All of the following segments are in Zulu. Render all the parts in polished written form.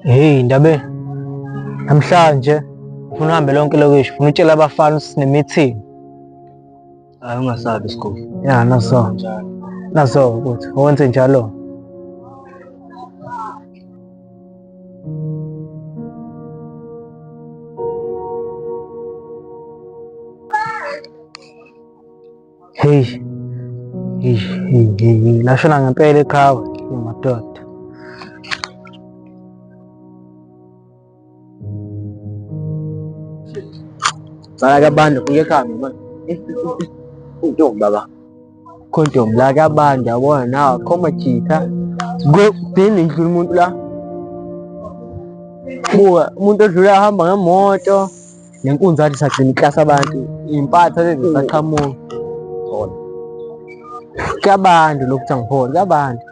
Hey Ndabe, namhlanje ufuna uhambe lonke lokishi, ufuna utshela abafana ukuthi sine-meeting. Hayi ungasabi sikhulu. Ya naso. Naso ukuthi wenze njalo. Hey. Hey, hey, hey, lashona ngempela eqhawe, madoda. Cala kabantu kuye ekhaya manje. Intombi baba. Khontombi la kabantu yabona nawe khoma jitha. Kudini ndlula umuntu la. Buka umuntu odlula ahamba ngemoto. Nenkunzi athi sagcina iklasi abantu. Impatha lezi zisaqhamuka. Khona. Kuyabantu lokhu angipholi kuyabantu.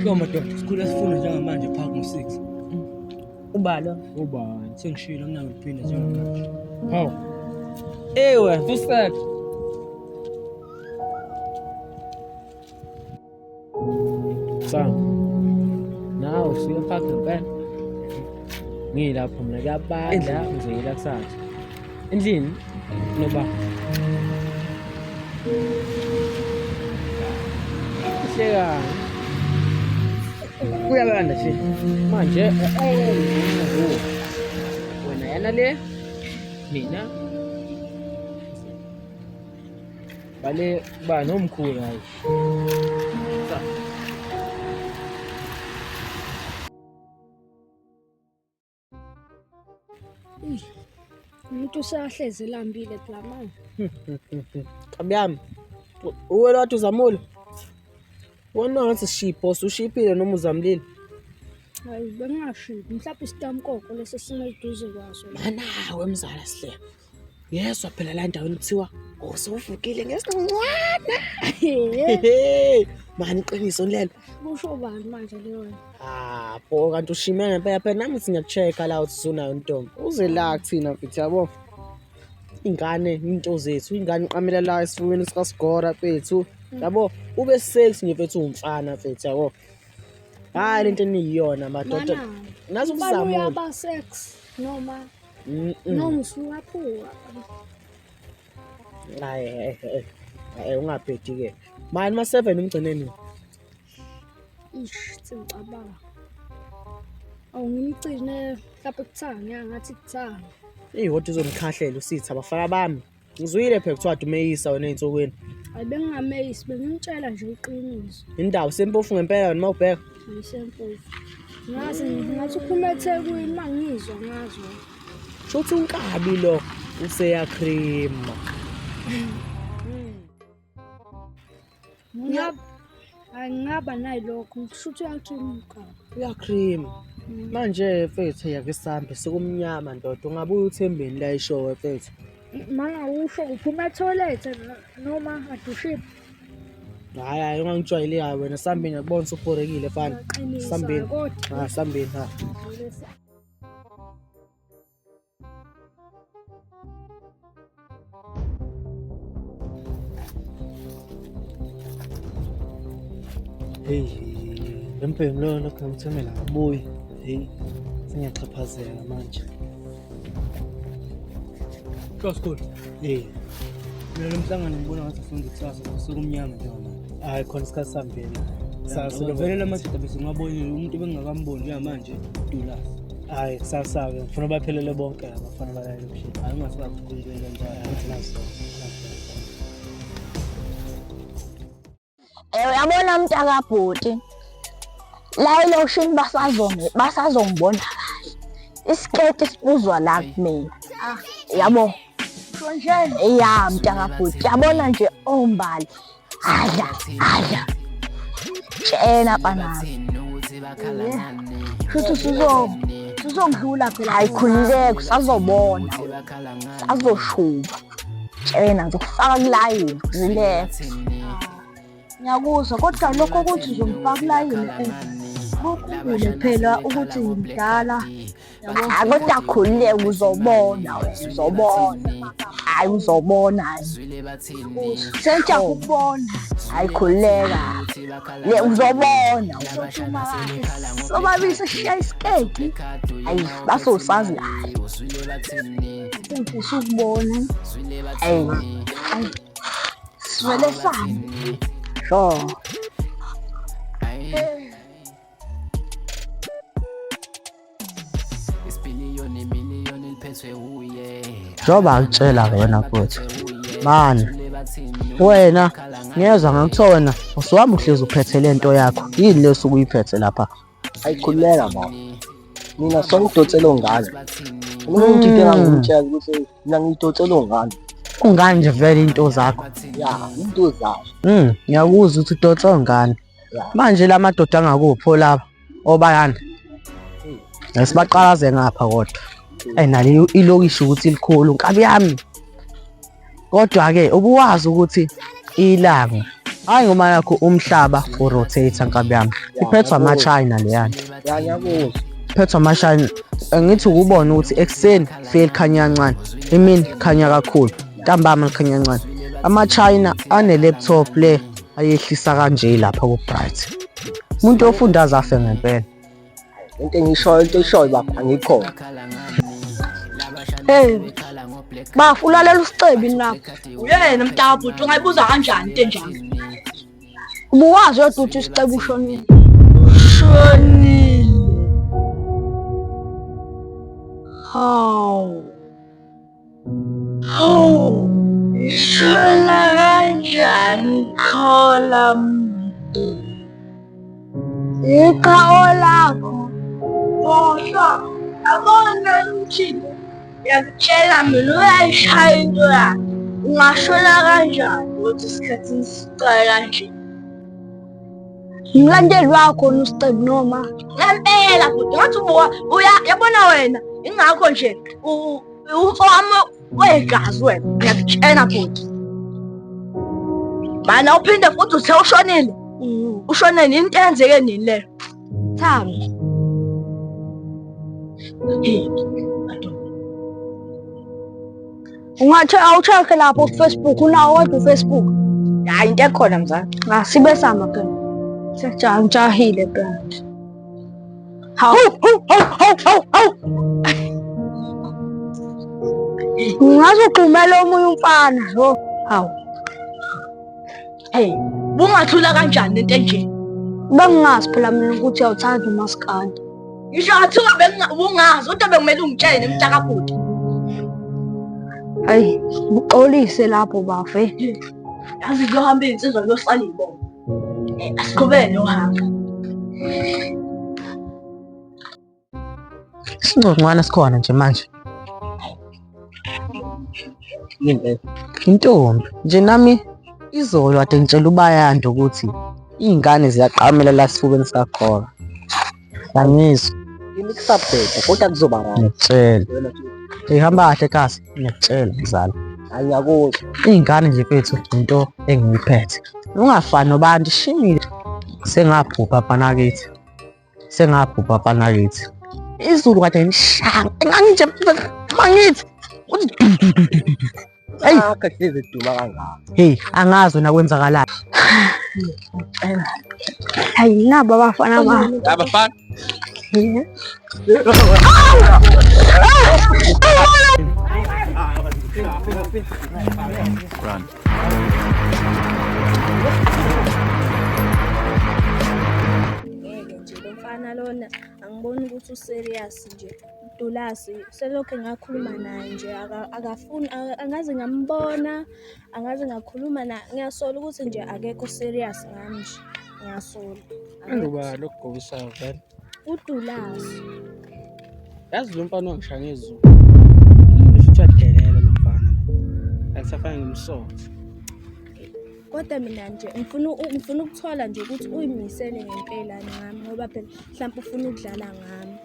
Sho madoda, sikhule sifuna njengamanje park ngo-6. Ubalo. Ubani? Sengishilo mina ngiphinda njengamanje. Hawu. Ewe, fusek. Sam. Nawe usuke park ngempela. Ngilapho mina kuyabanda ngizoyela kusasa. Endlini noba. Hlekani. Kuyabanda nje. Manje eh, wena yana le mina bale ba nomkhulu hayi. Umuntu usahlezi elambile phela manje. Kabi yami. Uwe lo wathi uzamule. Wona ngathi sishipho, usushipile noma uzamlile. Hayi bengingashiphi mhlawumbe isitamkoko lesi esineduze kwaso. Manawe mzala sihle. Yezwa phela la ndaweni kuthiwa usuvukile ngesinqwana. Mani iqiniso lelo. Kusho bani manje leyo? Ah, bo kanti ushime ngempela phela nami ngiyakucheck-a la uthi usunayo intombi. Uze la kuthina mfethu yabo. Ingane into zethu, ingane iqamela la esifubeni sikaSigora mfethu. Yabo, ube sex nje mfethu uwumfana mfethu yabo. Hayi lento eniyiyona madoda. Mana. Nazi Ubani ukuzamula. uyaba sex noma noma usuyaphuka. Hayi eh eh. Hayi ungabhedi ke. Mani ma 7 umgcine nini? Ish, sengicabanga. Awu ngimgcine mhlawumbe kuthanga, ya ngathi kuthanga. Eyi kodwa uzonikhahlela usitha abafana bami. Ngizwile phela kuthiwa dumeyisa wena ey'nsukwini. Hayi bengingameyisi, bengimtshela nje iqiniso. Indawo sempofu ngempela wena uma ubheka. Ngisempofu. Ngazi ngathi uphuma eThekwini uma ngizwa ngazo. Shuthi unkabi lo useyakrima. Ngingaba angingaba nayilokho shuthi uyakrima umqaba. Uyakrima. Manje mfethu yake sambe sekumnyama ndoda ungabuya uthembeni la ishowe mfethu. Mana usho uphuma ethoyilethe noma adushiphi. Hayi hayi ungangijwayeli hayi wena sambeni ngiyakubona usubhorekile fana. Uyaqinisa Sambeni. kodwa. Ha sambeni ha. Hey, lo mbhemu lo lokhu ngimthumela akabuyi. Hey, sengiyaxhaphazeka manje. Sho sikhulu. Hey, Mina lo mhlangano ngibona ngathi asenze kusasa sekumnyama njengamanje. hayi khona isikhathi sambeni. Kusasa Vele la madoda bese ngibabonile umuntu ebengingakamboni njengamanje Dulasi. Hayi kusasa-ke ngifuna baphelele bonke abafana balala elokishini. Hayi ungasabi ukwenza njalo. Futhi nazo. Uyabona mntakabhuti, la elokishini basazongibona kahle. Isiketi sibuzwa la kumina. Yabo. Ya mntakabhuti, yabona nje ombali. Adla, adla. Tshena panami. Shuthi usuzongidlula phela. Hayi khululeka usazobona. Usazoshuba. Tshena ngizokufaka kulayini, relax. Ngiyakuzwa kodwa lokho ukuthi uzongifaka kulayini ukhumbule phela ukuthi ngimdala. Hayi kodwa khululeka uzobona wena uzobona. Hayi uzobona. Sengijaha ukubona. Hayi khululeka. Le uzobona. Sobabili sishiya isiketi. Hayi basosazi kahle. Sengifisa ukubona. Hayi. Sizwele sami. Sure. Njengoba ngikutshela-ke wena mfowethu, mani wena ngiyezwa ngakuthiwa wena usuhamba uhlezi uphethe le nto yakho, yini le osuke uyiphethe lapha? Ayikhululeka baba. Mina songidonsela ongane. Mina umuntu into engangimtshela ukuthi mina ngidonsela ongane. Ungane nje vele into zakho. Ya, into zakho. Ngiyakuzwa ukuthi udonsa ongane. Manje la madoda angakuphi olaba obayana. Asibaqalaze ngapha kodwa. Ey nali ilokishi ukuthi likhulu nkabi yami. Kodwa-ke ubuwazi ukuthi ilanga hhayi ngoba nakho umhlaba urotate nkabi yami. Iphethwe ama-China leyana. Iphethwe ama-China. Ngithi ukubona ukuthi ekuseni lifike likhanya kancane, emini likhanya kakhulu, ntambama likhanya kancane. Ama-China ane-laptop le ayehlisa kanje lapha ku-bright. Umuntu ofunda aze afe ngempela. Into engishoyo into eshoyo baba angikhona. Hey, bafo ulalela usicebi lapho. Uyena mntakabhuti ungayibuza kanjani into enjalo? Ubuwazi kodwa ukuthi usicebi ushonile. Ushonile. Hawu. Hawu. Ishona kanjani khola muntu? Iqhawe lakho. Khohlwa. Yabona umthini. Ngiyakutshela mina uyayishaya into yakhe. Ungashona kanjani ukuthi isikhathini sicala kanje? Umlandeli wakho uScebi noma? Ngempela bhuti ngathi ubuka uya yabona wena ingakho nje umfowami wegazi wena ngiyakutshela bhuti. Mana uphinde futhi uthe ushonile. Ushone nini into eyenzeke nini leyo? Thami. Hey, madoda. Ungathi awucheck lapho ku-Facebook unawo kodwa uFacebook. Hayi into ekhona mzala. Asibe sama phela. Sekujaha ngijahile phela. Hawu hawu hawu hawu hawu. Ngaze ugxumele omunye umfana lo. Hawu. Hey, bungathula kanjani lento enje? Bengingazi phela mina ukuthi uyawuthanda umaskandi. Ngisho ngathiwa bungazi kodwa bekumele ungitshele mntakabhuti. Hayi, uxolise lapho bafe. Yazi kuyohamba iy'nsizwa kuyosala iy'bongo. Asiqhubeke nohambo. Isingcongcwana sikhona nje manje. Yini leyo? Intombi nje nami izolo kade ngitshela uBayanda ukuthi iy'ngane ziyaqamela la esifubeni sikakhona. Angizwa. Yini kusabheda kodwa kuzoba right. Ngiyakutshela. Ihamba kahle kasi ngiyakutshela mzala. Hayi ngiyakuzwa. Iy'ngane nje mfethu into engiyiphethe. Ungafani nobantu shimile. Sengabhubha mfanakithi. Sengabhubha mfanakithi. Izulu kade ngishaya. Nganginje mangithi. Uthi Hey. Akha hlezi eduma kangaka. Hey, angazi wena kwenzakalani. Hayi nabo abafana ba. Abafana. Ngeke nje lo mfana lona angiboni ukuthi userious nje. Dulasi selokhu ngakhuluma naye nje akafuni angaze ngambona angaze ngakhuluma naye ngiyasola ukuthi nje akekho serious ngami nje ngiyasola. Anduba lokugqokisayo vele. UDulasi. Yazi lo mfana wangishaya ngezulu. Ngisho ukuthi uyadelela lo mfana lo. Angisafane ngimsole. Kodwa mina nje ngifuna ngifuna ukuthola nje ukuthi uyimisele ngempela ngami ngoba phela mhlawumbe ufuna ukudlala ngami.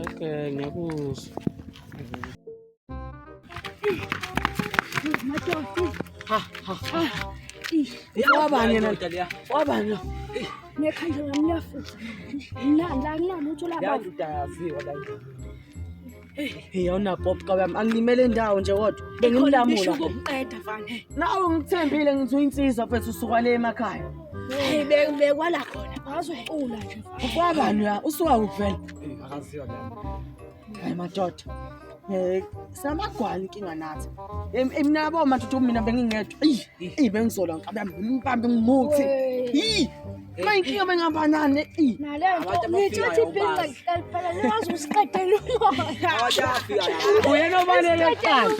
Okay, ngiyakuzwa. Wabani yena? Wabani lo? Nekhanda lami liyafutha. Mina la kunalutho la baba. Hey, awunabhop kabi yami. Angilimele indawo nje kodwa. Bengimlamula. Ukuqeda mfana. Nawe ngikuthembile ngithi uyinsizwa mfethu usuka le emakhaya. Hey bekwala khona. Bazoqula nje. Kwabani ya? Usuka kuphi vele? Hayi madoda. Eh, sinamagwala inkinga nathi. Mina yabo madoda mina bengingedwa. Eyi, eyi bengizola nkabi yami ngimbambe ngimuthi. Yi. Ma inkinga bengihamba nani? Eyi. Nale nto ngithi uthi ibhinqa phela liwazi usiqedela umoya. Uyena obalele kuqala.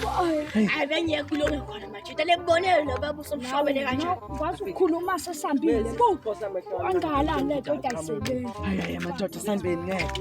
Hayi bengiyekho kulonge khona manje. Lekubonele nobaba usomshobele kanje. Wazi ukukhuluma sesambile. Bu. Angalala le nto ayisebenzi. Hayi hayi madoda sambeni ngeke.